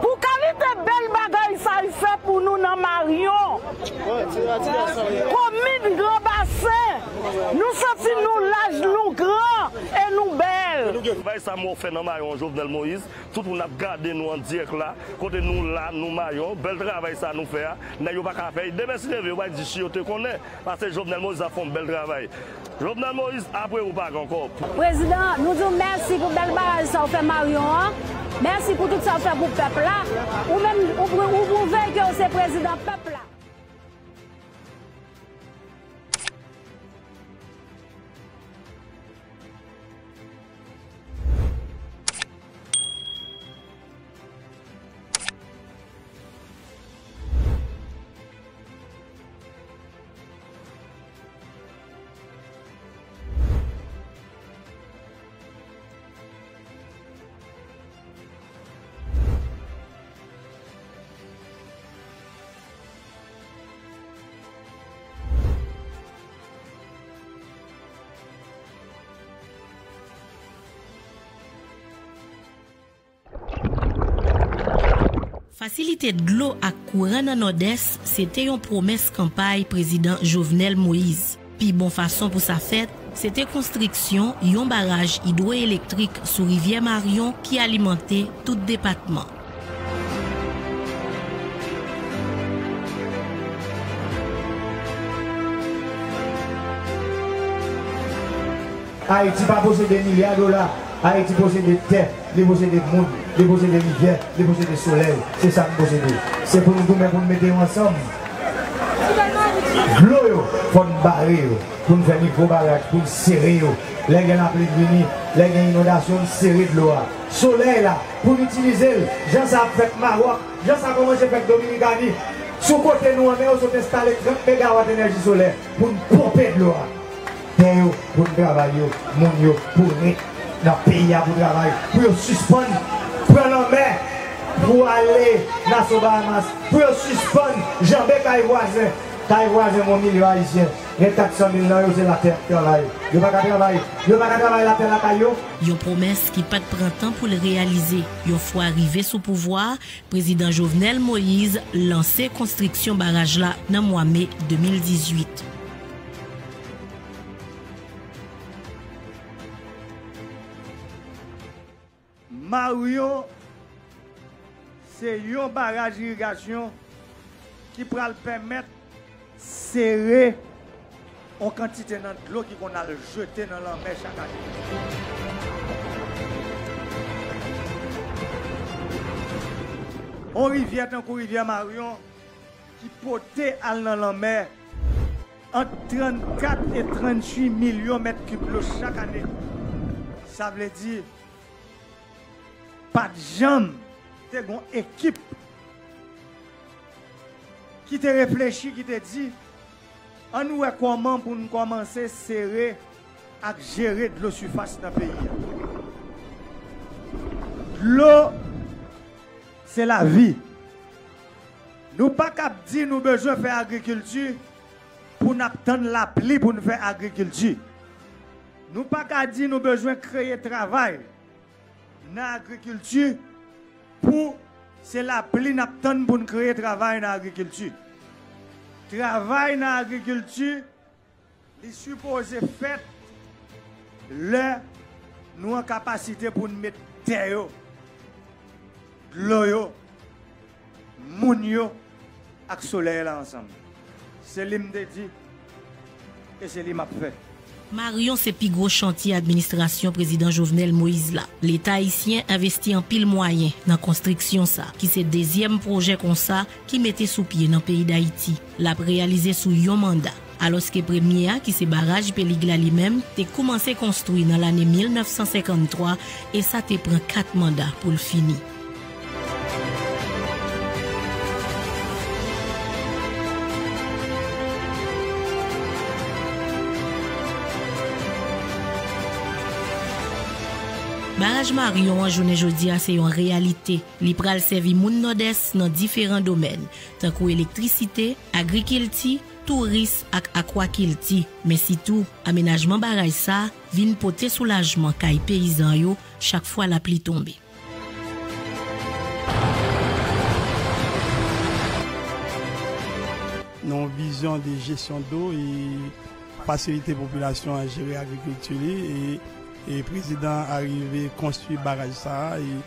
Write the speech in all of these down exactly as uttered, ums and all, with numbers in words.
Pou kalite bèl bagay sa y fè pou nou nan Maryon, komin Gran Basen, nou santi nou laj, nou gran e nou bèl. Travay sa mò fè nan Maryon, Jovenel Moïse, tout moun ap gade nou an dirèk la, kote nou la, nou Maryon, bèl travay sa nou fè a, nèg yo pa ka fè, demen si Dye vle, yo pa di si yo te konnen. Paske Jovenel Moïse ap fè yon bèl travay. Jovenel Moïse, apre ou pa gen ankò. Prezidan, nou di w mèsi pou bèl bagay sa w fè Maryon an. Mèsi pou tout sa w fè pou pèp la. Ou menm, ou, ou pwouve ke w se prezidan pèp la. Fasilite dlo ak kouran nan Nòdès se te yon pwomès kanpay Prezidan Jovenel Moïse. Pi bon fason pou sa fèt, se te konstriksyon yon baraj idwoelektrik sou rivyè Maryon ki alimante tout depatman. Ayiti pa posede milya dola, Ayiti posede tè, li posede moun, li posede rivyè, li posede solèy. Se sa n posede. Se pou n goumen, pou n mete yo ansanm. Dlo yo, fò n bare yo, pou n fè nivo baraj, pou n sere yo. Lè gen lapli k vini, lè gen inondasyon, n sere dlo a. Solèy la, pou n itilize l, jan sa ap fèt Mawòk, jan sa kòmanse fèt Dominikani. Sou kote nou an, men yo sot enstale trant megawat enèji solè pou n ponpe dlo a. Tè yo, pou n travay yo, moun yo, pou ret nan peyi a pou travay, pou yo sispann pran lanmè pou ale Naso Bahamas, pou yo sispann janbe kay vwazen, kay vwazen yon milyon Ayisyen, gen kat san mil nan yo se latè k travay. Yo pa ka travay, yo pa ka travay latè lakay yo. Yon pwomès ki pa t pran tan pou l reyalize. Yon fwa rive sou pouvwa a, Prezidan Jovenel Moïse lanse konstriksyon baraj la nan mwa me de mil dizuit. Maryon se yon baraj irigasyon ki pral pèmèt sere yon kantite nan dlo ki konn al jete nan lanmè chak ane. Yon rivyè tankou rivyè Maryon ki pote al nan lanmè ant trannkat e tranntuit milyon mèt kib dlo chak ane. Sa vle di, pa t janm te gon ekip ki te reflechi, ki te di, ann wè kòman pou n kòmanse sere ak jere dlo sifas nan peyi a. Dlo, se lavi. Nou pa kab di nou bezwen fè agrikilti pou n ap tann lapli pou n fè agrikilti. Nou pa ka di nou bezwen kreye travay nan agrikilti pou se lapli n ap tann pou n kreye travay nan agrikilti. Travay nan agrikilti, li sipoze fèt lè nou an kapasite pou n met tè yo, dlo yo, moun yo ak solèy la ansanm. Se li m te di, e se li m ap fè. Maryon se pi gwo chantye administrasyon Prezidan Jovenel Moïse la. Leta ayisyen envesti anpil mwayen nan konstriksyon sa, ki se dezyèm pwojè konsa ki mete sou pye nan peyi Dayiti. L ap reyalize sou yon manda. Alòske premye a, ki se baraj Pelig la, li menm, te koumanse konstwi nan lane mil nèf san senkann twa e sa te pran kat manda pou l fini. Baraj Maryon an jounen jodi a se yon reyalite. Li pral sèvi moun Nòdès nan diferan domèn, tankou elektrisite, agrikilti, touris ak akwakilti, men sitou amenajman baraj sa a vin pote soulajman kay peyizan yo chak fwa lapli tonbe. Yon vizyon de jesyon dlo e fasilite popilasyon an jere agrikilti li e, e prezidan an arive konstwi baraj sa a e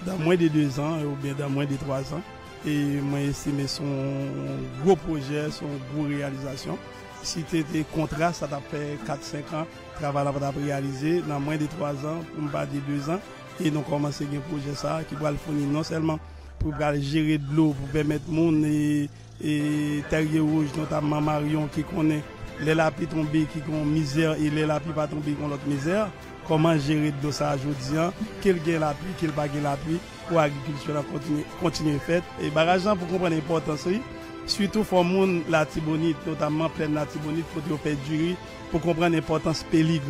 dan mwen de dezan oubyen dan mwen de twazan. E mwen estime se yon gwo pwojè, se yon gwo reyalizasyon. Si te te kontra, sa t ap fè kat, senk an, travay la pa t ap reyalize. Nan mwen de twazan, pou m pa di dezan, e nou kòmanse gen pwojè sa a ki pral founi non sèlman pou pral jere dlo pou pèmèt moun e, e Tèrye Wouj, notamman Maryon, ki konnen lè lapli tonbe ki gen yon mizè e lè lapli pa tonbe gen yon lòt mizè. Kòman jere dlo sa a jodi an, ke l gen lapli, ke l pa gen lapli, pou agrikilti la kontinye, kontinye fèt. E baraj lan, pou konprann enpòtans li, sitou fò moun Latibonit, notamman plèn Latibonit, kote yo fè diri, pou konprann enpòtans pelig.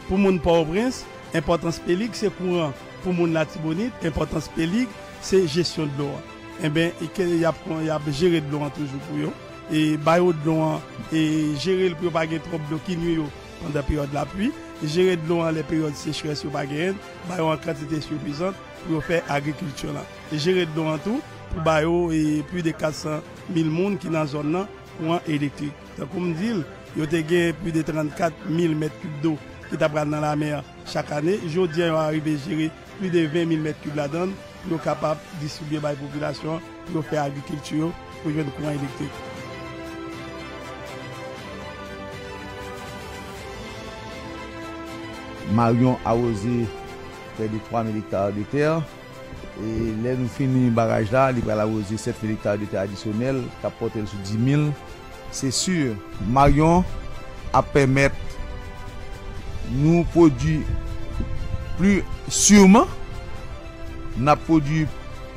Pou moun Pòtoprens, enpòtans pelig se kouran. Pou moun Latibonit, enpòtans pelig se jesyon dlo a. Enben, e ke y ap, y ap jere dlo an toujou pou yo. E ba yo dlo an, e jere l pou yo pa gen twòp dlo ki nwi yo pandan peryòd lapli. Jere dlo an lè peryòd sechrès yo pa genyen, ba yo an kantite sifizan pou yo fè agrikilti la. E jere dlo an tou pou ba yo e plis de kat san mil moun ki nan zòn nan kouran elektrik. Tankou m di l, yo te gen plis de trannkat mil mèt kib dlo ki t ap pral nan lamè chak ane. Jodi a, yo arive jere plis de ven mil mèt kib ladan l pou yo kapab distribye bay popilasyon an, pou yo fè agrikilti yo, pou jwenn kouran elektrik. Maryon awoze prè de twa mil ekta de tè. E lè nou fini baraj la, li pral awoze sèt mil ekta de tè adisyonèl, k ap pòte l sou dis mil. Se si, Maryon ap pèmèt nou pwodui pli siman. N ap pwodui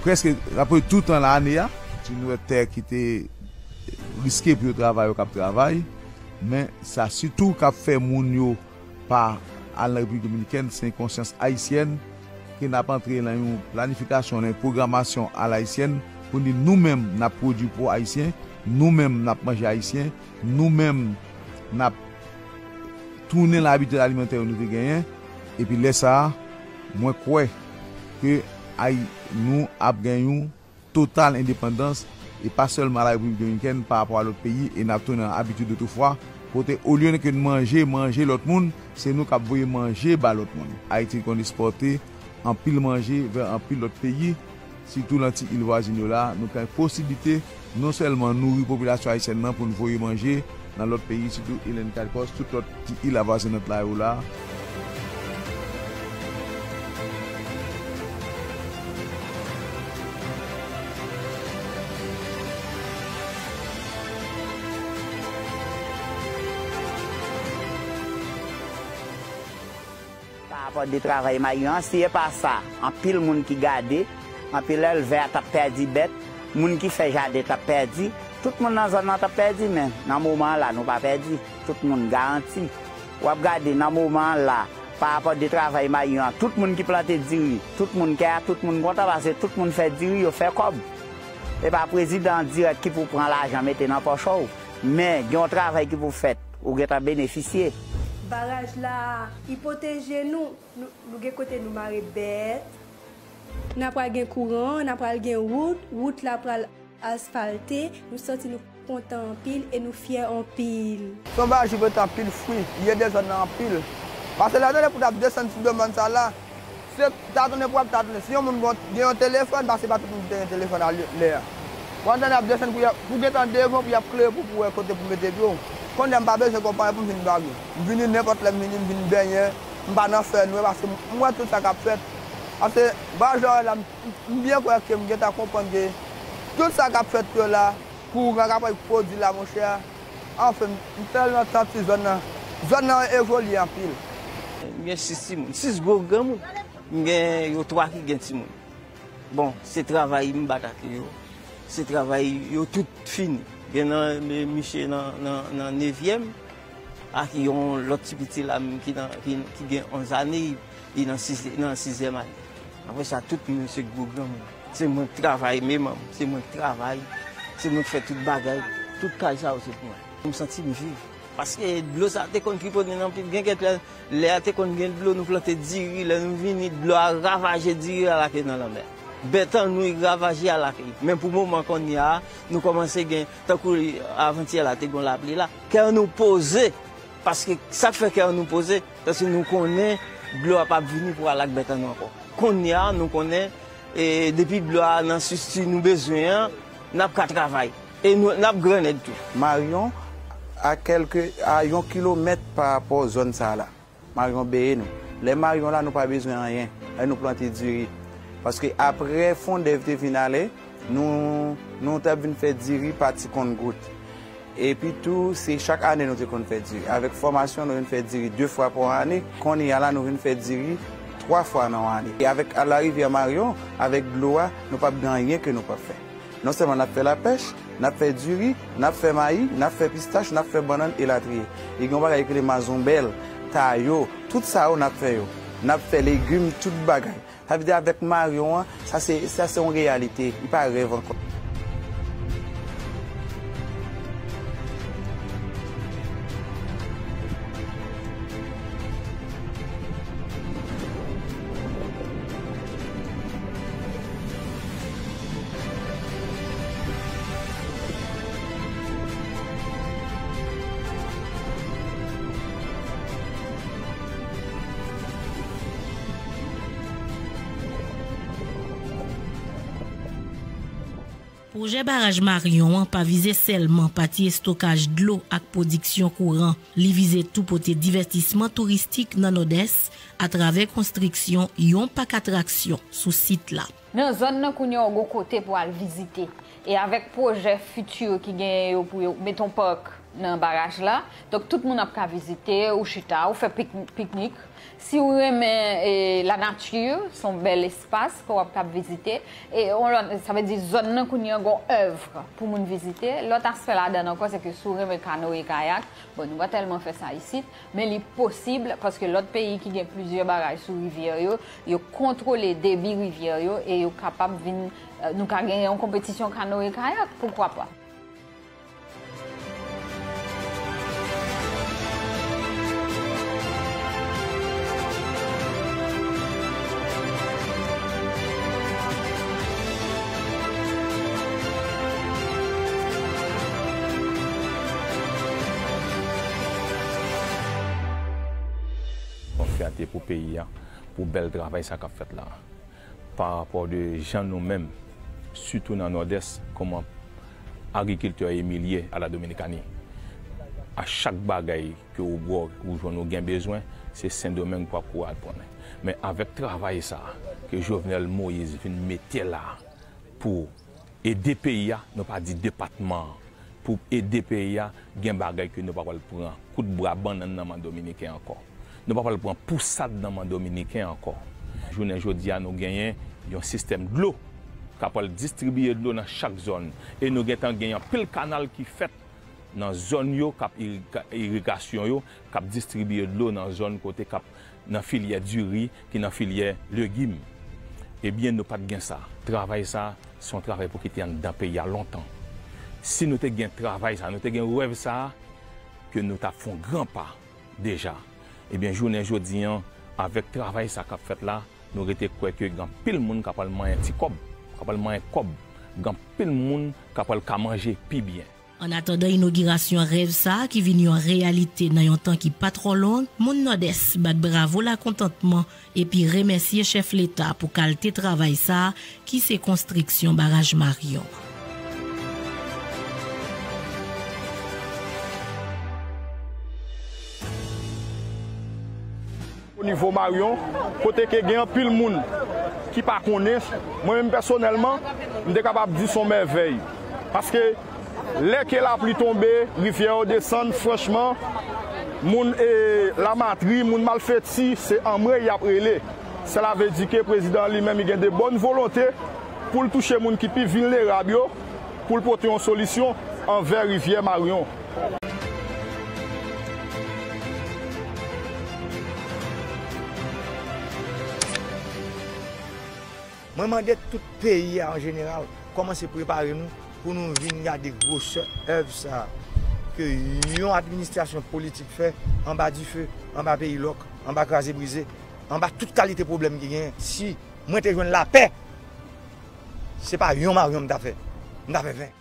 prèske, n ap pwodui toutan lane a. Si nou wè tè ki te riske pou yo travay, yo k ap travay. Men sa sitou k ap fè moun yo pa al nan Repiblik Dominikèn, se yon konsyans ayisyèn ke n ap antre nan yon planifikasyon, nan yon pwogramasyon alayisyèn pou n di nou menm n ap pwodui pou Ayisyen, nou menm n ap manje ayisyen, nou menm n ap tounen nan abitid alimantè yo nou te genyen. Epi lè sa a, mwen kwè ke Ayi-, nou ap gen yon total endepandans, e pa sèlman a la Repiblik Dominikèn pa rapò a lòt peyi, e n ap tounen nan abitid otrefwa, kote olye ke n manje, manje lòt moun, se nou k ap voye manje ba lòt moun. Ayiti konn ekspòte anpil manje vè anpil lòt peyi, sitou nan ti il vwazin yo la, nou gen posiblite non sèlman nouri popilasyon ayisyèn nan pou n voye manje nan lòt peyi, sitou il Ann Caicos, tout lòt ti il avwazinant la yo la. Pa rapò de travay Maryon an, si e pa sa, anpil moun ki gade, anpil elvè t ap pèdi bèt, moun ki fè jaden t ap pèdi, tout moun nan zòn nan t ap pèdi, men nan moman an la, nou pa pèdi. Tout moun garanti. W ap gade nan moman an la, pa rapò de travay Maryon an, tout moun ki plante diri, tout moun kè a, tout moun kontan, paske tout moun fè diri, yo fè kòb. E pa prezidan an dirèk ki pou pran lajan mete nan pòch ou, men gen yon travay ki pou fèt, ou gentan benefisye. Baraj la, li pwoteje nou. Nou, nou gen kote nou mare bèt. N a pral gen kouran, n a pral gen wout, wout la pral asfalte. Nou santi nou kontan anpil e nou fyè anpil. Se yon baraj ki pote anpil fwi, li ede zòn nan anpil. Paske lè w tande pou t ap desann ti domòn sa la, se ta tounen pou w ap ta tounen. Si yon moun gen, gen yon telefòn, paske pa tout moun ki te gen telefòn a lè, lè a. W ap tande ap desann pou y ap, pou gentan devan, pou y ap klere pou, pou wè kote pou mete pye w. Kounye a m pa bezwen konpayi pou m vin bage. M vini nenpòt lè m vini, m vin benyen. M pa nan fè nwè paske m, m wè tout sa k ap fèt. Paske baraj la w wè la, m, m byen kwè ke m gentan konprann ke tout sa k ap fèt yo la, kouran k ap pwodui la, monchè. Anfen, m, m tèlman santi zòn nan, zòn nan evolye anpil. M gen sis timoun, sis gwo granmoun. M gen yo twa ki gen timoun. Bon, se travay m bat ak yo. Se travay yo tout fini. Gen nan, mi-, miche nan, nan, nan nevyèm, ak yon lòt ti piti la menm ki nan, ki, ki gen onz ane, li nan sis, nan sizyèm ane. Apre sa, tout moun se gwo granmoun. Se mwen k travay, men manm, se mwen k travay, se mwen k fè tout bagay. Tout kay sa yo se pou mwen. M santi m viv. Paske dlo sa te konn triponnen nan pil. Gen kèk lè, lè a te konn gen dlo, nou plante diri, lè nou vini, dlo a ravaje diri a lage nan lanmè. Bèt an nou ravaje a lakay. Men pou moman kounye a, nou kòmanse gen, tankou avantyè la, te gen lapli la. Kè nou poze, paske sa k fè kè nou poze, paske nou konnen dlo a p ap vini pou al ak bèt an nou ankò. Kounye a, nou konnen, e, depi dlo a nan strikti nou bezwen an, n ap ka travay. E nou, n ap grannèg tou. Maryon, a kèlke, a yon kilomèt pa rapò zòn sa a la. Maryon beye nou. Lè maryon la, nou pa bezwen anyen. Lè nou plante diri. Paske apre Fondèv te vin ale, nou, nou t ap vin fè diri pa ti konn gout. Epi tou, se chak ane nou te konn fè diri. Avèk fòmasyon, nou vin fè diri de fwa pa ane. Kounye a la, nou vin fè diri twa fwa nan yon ane. E avèk larivyè Maryon, avèk dlo a, nou p ap gen anyen ke nou p ap fè. Non sèlman n ap fè lapèch, n ap fè diri, n ap fè mayi, n ap fè pistach, n ap fè bannann, elatriye. E gen yon bagay ki rele mazonbèl, tayo, tout sa yo n ap fè yo. N ap fè legim, tout bagay. Sa vle di avèk maryon an, sa se, sa se yon reyalite, li pa rèv ankò. Pwojè baraj Maryon an pa vize sèlman pati estokaj dlo ak pwodiksyon kouran. Li vize tou pote divèstisman touristik nan Nòdès atravè konstriksyon yon pak atraksyon sou sit la. Nan zòn nan kounye a, w gon kote pou al vizite. E avèk pwojè fiti ki genyen yo pou yo met yon pak nan baraj la, donk tout moun ap ka vizite, ou chita, ou fè pik-, piknik. Si w renmen, e, lanati, se yon bèl espas ke w ap ka vizite. E yon lòt, sa vle di zòn nan kounye a gon èv pou moun vizite. Lòt aspè ladan l ankò, se ke si w renmen kanoye kayak, bon, nou pa tèlman fè sa isit, men li posib, paske lòt peyi ki gen plizyè baraj sou rivyè yo, yo kontwole debi rivyè yo e yo kapab vin, e, nou ka gen yon konpetisyon kanoye kayak, poukwa pa? Yon fyète pou peyi a, pou bèl travay sa k ap fèt la. Pa rapò de jan nou menm, sitou nan Nòdès, kòman agrikiltè emilye a la Dominikani. A chak bagay ke ou bwè, ou jwenn, ou gen bezwen, se Sendomeng pou ap kouri al pran. Men avèk travay sa a ke Jovenel Moïse vin mete la a pou ede peyi a, nou pa di depatman an, pou ede peyi a, gen bagay ke nou pa pral pran kout bra bannann nan men dominiken ankò. Nou pa pral pran pousad nan men dominiken ankò. Jounen jodi a, nou genyen yon sistèm dlo k ap pral distribiye dlo nan chak zòn. E nou gentan gen anpil kanal ki fèt nan zòn yo, k ap iri-, irigasyon yo, k ap distribiye dlo nan zòn kote k ap nan filyè diri, ki nan filyè legim. Ebyen, nou pa t gen sa. Travay sa, se yon travay pou ki te anndan peyi a lontan. Si nou te gen travay sa, nou te gen rèv sa, ke nou t ap fè yon gran pa deja. Ebyen, jounen jodi an, avèk travay sa k ap fèt la, nou rete kwè ke gen anpil moun k ap pral manyen ti kòb, k ap pral manyen kòb, gen anpil moun k ap pral ka manje pi byen. Annatandan inogirasyon rèv sa a ki vin yon reyalite nan yon tan ki pa twò long, moun Nòdès bat bravo lakontantman epi remèsye chèf leta pou kalte travay sa a ki se konstriksyon baraj Maryon. O nivo Maryon, kote ke gen anpil moun ki pa konnen, mwen menm pèsonèlman, m te kapab di se yon mèvèy. Paske lè ke lapli tonbe, rivyè yo desann, franchman, moun, e, Lamatri, moun Malfeti, se anmwe y ap rele. Sela vle di ke prezidan an li menm, li gen de bòn volonte pou l touche moun ki pi vilnerab yo, pou l pote yon solisyon anvè rivyè Maryon. Mwen mande tout peyi a an jeneral kòmanse prepare nou pou nou vin gade gwosè èv sa a ke yon administrasyon politik fè anba dife, anba peyi lòk, anba kraze brize, anba tout kalite pwoblèm ki genyen. Si mwen te jwenn lapè, Se pa yon maryon m ta fè. M ta fè ven.